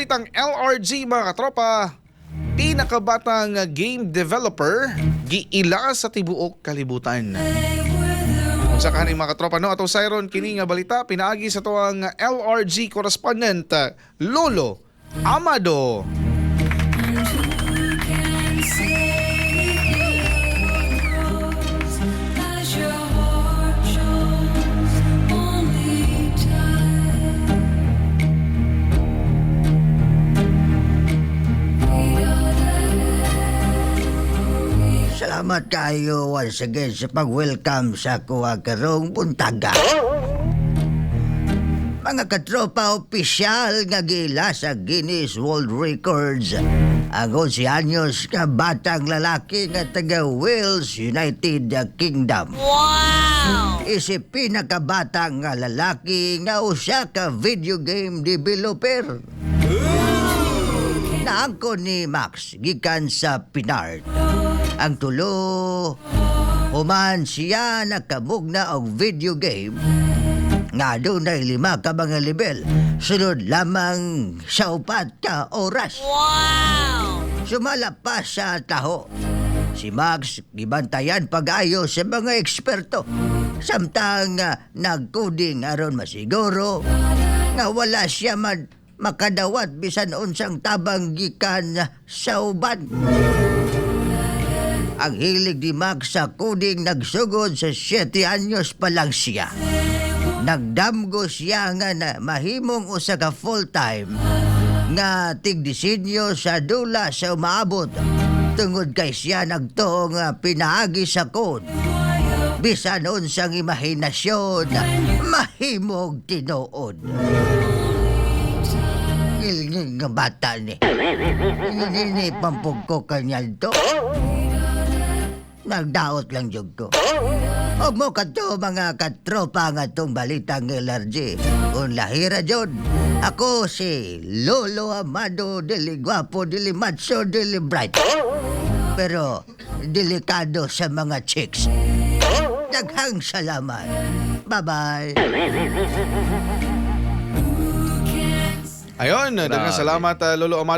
Balitang LRG, mga katropa, pinakabatang game developer giila sa tibuok kalibutan. Unsa kaning, mga katropa, no, atong sayron kini nga balita pinaagi sa tuang LRG correspondent, Lolo Amado. As your heart shows only time. Salamat kayo once again sa pag-welcome sa kuha karong buntaga. Mga katropa, opisyal nga giila sa Guinness World Records ang 11 anyos ka batang lalaki nga taga Wales, United Kingdom. Wow! Isip pinakabata nga lalaki nga usa ka video game developer. Naangko ni Max gikan sa Pinard. Ang tulo, human siya nakamugna og video game nga dunay lima ka mga level sunod lamang sa 4 ka oras. Wow! Sumala pa sa taho. Si Max gibantayan pag-ayo sa mga eksperto. Samtang nagcoding aron masiguro nga wala siya man makadawat bisan unsang tabang gikan sa uban. Ang hilig ni Max sa coding nagsugod sa 7 anyos pa lang siya. Nagdamgo siya nga na mahimong usa ka full-time nga tigdisenyo sa dula sa umaabot tungod kay siya nagtuo nga pinaagi sa code. Bisan unsang imahinasyon, mahimog tinuod. Ilingin nga bata ni. Ini pampug ko kanyal to. Nagdaot lang jud ko. Og mo kadto, mga katropa, nga tong balitang LRG. Kung lahira jud. Ako si Lolo Amado, dili gwapo, dili macho, dili bright. Pero delikado sa mga chicks. Daghang salamat. Bye-bye. Ayon, daghang Grabe. salamat, Lolo Amado.